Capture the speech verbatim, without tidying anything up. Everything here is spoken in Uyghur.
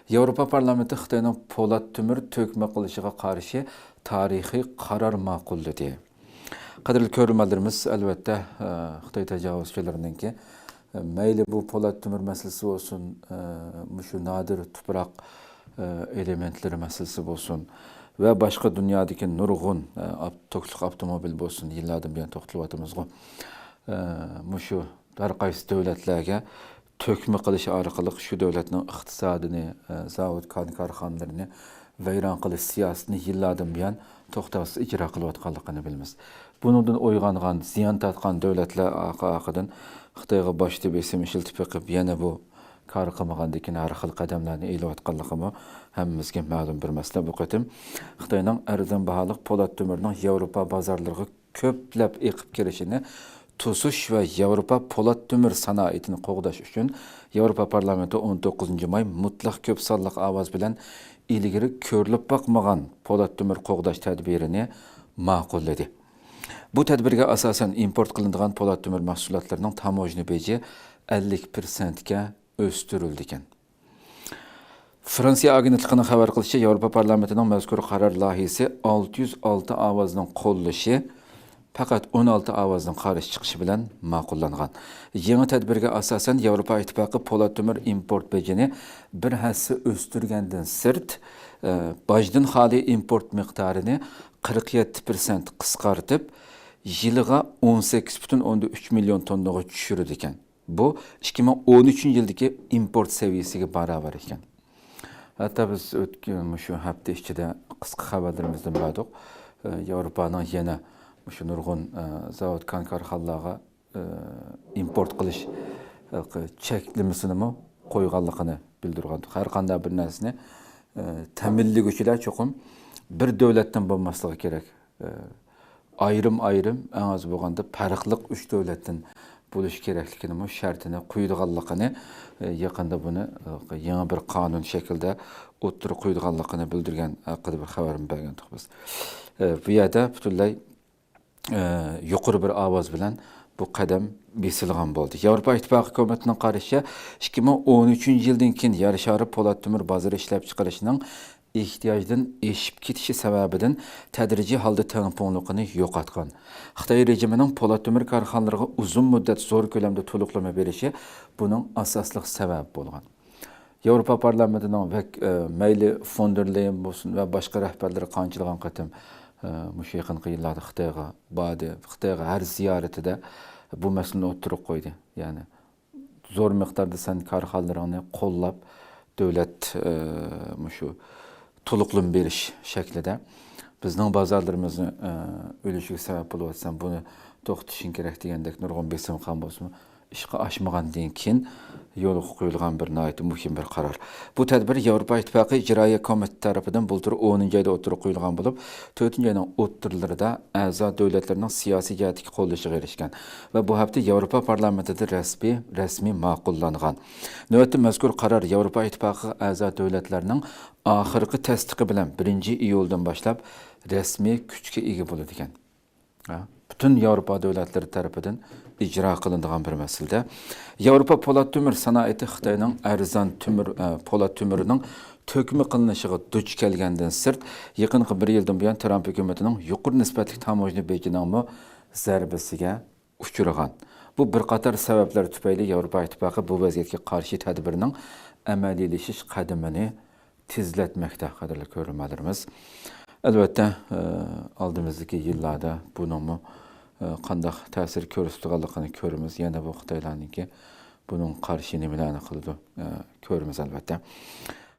ياۋروپا پارلامېنتى خىتاينىڭ پولات تۆمۈر تۆكمە قىلىشىغا قارشى تارىخىي قارار ماقۇللىدى. قەدىرلىك كۆرۈرمەنلىرىمىز، ئەلۋەتتە، ئە، خىتاي تاجاۋۇزچىلىرىنىڭكى، ئە، مەيلى بۇ پولات تۆمۈر مەسىلىسى بولسۇن، ئە، مۇشۇ نادىر تۇپراق، ئە، ئېلېمېنتلىرى مەسىلىسى بولسۇن ۋە باشقا دۇنيادىكى نۇرغۇن، ئە، ئاپ-، توكلۇق ئاپتوموبىل بولسۇن، يىللاردىن بۇيان توختىلىۋاتىمىزغۇ. ئە، مۇشۇ ھەر قايسى دۆلەتلەرگە تۆكمە قىلىش ئارقىلىق شۇ دۆلەتنىڭ ئىقتىسادىنى، ئە، زاۋۇت، كان كارخانىلىرىنى ۋەيران قىلىش سىياسىتىنى يىللاردىن بۇيان توختاۋسىز ئىجرا قىلىۋاتقانلىقىنى بىلىمىز. بۇنىڭدىن ئويغانغان، زىيان تارتقان دۆلەتلەر ئارقا-، ئارقىدىن خىتايغا باشتا بېسىم ئىشلىتىپ بېقىپ، يەنە بۇ كار قىلمىغاندىن كېيىن ھەر خىل قەدەملەرنى ئېلىۋاتقانلىقىمۇ ھەممىمىزگە مەلۇم بىر مەسىلە. بۇ قېتىم خىتاينىڭ ئەرزان باھالىق پولات تۆمۈرنىڭ ياۋروپا بازارلىرىغا كۆپلەپ ئېقىپ كىرىشىنى توسۇش ۋە ياۋروپا پولات تۆمۈر سانائىتىنى قوغداش ئۈچۈن ياۋروپا پارلامېنتى ئون توققۇزىنچى ماي مۇتلەق كۆپ سانلىق ئاۋاز بىلەن ئىلگىرى كۆرۈلۈپ باقمىغان پولات تۆمۈر قوغداش تەدبىرىنى ماقۇللىدى. بۇ تەدبىرگە ئاساسەن، ئىمپورت قىلىنىدىغان پولات تۆمۈر مەھسۇلاتلىرىنىڭ تاموژنا بېجى ئەللىك پىرسەنتكە ئۆستۈرۈلىدىكەن. فرانسىيە ئاگېنتلىقىنىڭ خەۋەر قىلىشىچە، ياۋروپا پارلامېنتىنىڭ مەزكۇر قارار لايىھىسى ئالتە يۈز ئالتە ئاۋازنىڭ قوللىشى، پەقەت ئون ئالتە ئاۋازنىڭ قارشى چىقىشى بىلەن ماقۇللانغان. يېڭى تەدبىرگە ئاساسەن، ياۋروپا ئىتتىپاقى پولات تۆمۈر ئىمپورت بېجىنى بىر ھەسسە ئۆستۈرگەندىن سىرت، ئە، باجدىن خالىي ئىمپورت مىقدارىنى قىرىق يەتتە پىرسەنت قىسقارتىپ، يىلىغا ئون سەككىز پۈتۈن ئوندىن ئۈچ مىليون توننىغا چۈشۈرىدىكەن. بۇ ئىككى مىڭ ئون ئۈچىنچى يىلدىكى ئىمپورت سەۋىيەسىگە باراۋەر ئىكەن. ھەتتا بىز ئۆتكەن مۇشۇ ھەپتە ئىچىدە قىسقا خەۋەرلىرىمىزدىن بەردۇق. ئە، ياۋروپانىڭ يەنە مۇشۇ نۇرغۇن، ئە، زاۋۇت كان كارخانىلارغا، ئە، ئىمپورت قىلىش، ئە، چەكلىمىسىنىمۇ قويغانلىقىنى بىلدۈرگەن. ھەر قانداق بىر نەرسىنى، ئە، تەمىنلىگۈچىلەر چوقۇم بىر دۆلەتتىن بولماسلىقى كېرەك. ئە، ئايرىم-ئايرىم، ئەڭ ئاز بولغاندا پەرقلىق ئۈچ دۆلەتتىن بولۇشى كېرەكلىكىنىمۇ شەرتىنى قويىدىغانلىقىنى، ئە، يېقىندا بۇنى، ئە، يېڭى بىر قانۇن شەكلىدە ئوتتۇرىغا قويىدىغانلىقىنى بىلدۈرگەن ھەققىدە بىر خەۋەرمۇ بەرگەنتۇق بىز. ئە، بۇ يەردە پۈتۈنلەي، ئە، يۇقىرى بىر ئاۋاز بىلەن بۇ قەدەم بېسىلغان بولدى. ياۋروپا ئىتتىپاقى كومىتېتىنىڭ قارىشىچە، ئىككى مىڭ ئون ئۈچىنچى يىلدىن كېيىن يەر شارى پولات تۆمۈر بازىرى ئىشلەپچىقىرىشىنىڭ ئېھتىياجدىن ئېشىپ كېتىشى سەۋەبىدىن تەدرىجىي ھالدا تەڭپۇڭلۇقىنى يوقاتقان. خىتاي رېجىمىنىڭ پولات تۆمۈر كارخانىلىرىغا ئۇزۇن مۇددەت زور كۆلەمدە تولۇقلىما بېرىشى بۇنىڭ ئاساسلىق سەۋەبى بولغان. ياۋروپا پارلامېنتىنىڭ ۋەك-، ئە، مەيلى فون دېر لېيېن بولسۇن ۋە باشقا رەھبەرلىرى قانچىلىغان قېتىم، ئە، مۇشۇ يېقىنقى يىللاردا خىتايغا باردى. خىتايغا ھەر زىيارىتىدە بۇ مەسىلىنى ئوتتۇرىغا قويدى. يەنى زور مىقداردا سەن كارخانىلىرىڭنى قوللاپ، دۆلەت، ئە، مۇشۇ تولۇقلىما بېرىش شەكلىدە بىزنىڭ بازارلىرىمىزنى، ئە، ئۆلۈشىگە سەۋەب بولۇۋاتىسەن، بۇنى توختىتىشىڭ كېرەك دېگەندەك نۇرغۇن بېسىم قىلغان بولسىمۇ، ئىشقا ئاشمىغاندىن كېيىن يولغا قويۇلغان بىر ناھايىتى مۇھىم بىر قارار. بۇ تەدبىر ياۋروپا ئىتتىپاقى ئىجرائىيە كومىتېتى تەرىپىدىن بۇلتۇر ئونىنچى ئايدا ئوتتۇرىغا قويۇلغان بولۇپ، تۆتىنچى ئاينىڭ ئوتتۇرىلىرىدا ئەزا دۆلەتلەرنىڭ سىياسىي جەھەتتىكى قوللىشىغا ئېرىشكەن ۋە بۇ ھەپتە ياۋروپا پارلامېنتىدا رەسمىي، رەسمىي ماقۇللانغان. نۆۋەتتە مەزكۇر قارار ياۋروپا ئىتتىپاقىغا ئەزا دۆلەتلەرنىڭ ئاخىرقى تەستىقى بىلەن بىرىنچى ئىيۇلدىن باشلاپ رەسمىي كۈچكە ئىگە بولىدىكەن. ھە، پۈتۈن ياۋروپا دۆلەتلىرى تەرىپىدىن ئىجرا قىلىنىدىغان بىر مەسىلىدە، ياۋروپا پولات تۆمۈر سانائىتى خىتاينىڭ ئەرزان تۆمۈر، ئە، پولات تۆمۈرىنىڭ تۆكمە قىلىنىشىغا دۇچ كەلگەندىن سىرت، يېقىنقى بىر يىلدىن بۇيان ترامپ ھۆكۈمىتىنىڭ يۇقىرى نىسبەتلىك تاموژنا بېجىنىڭمۇ زەربىسىگە ئۇچرىغان. بۇ بىر قاتار سەۋەبلەر تۈپەيلى ياۋروپا ئىتتىپاقى بۇ ۋەزىيەتكە قارشى تەدبىرنىڭ ئەمەلىيلىشىش قەدىمىنى تېزلەتمەكتە، قەدىرلىك كۆرۈرمەنلىرىمىز. ئەلۋەتتە، ئە، ئالدىمىزدىكى يىللاردا بۇنىڭمۇ، ئە، قانداق تەسىر كۆرسىتىدىغانلىقىنى كۆرىمىز. يەنە بۇ خىتايلارنىڭكى بۇنىڭغا قارشى نېمىلەرنى قىلىدۇ، ئە، كۆرىمىز، ئەلۋەتتە.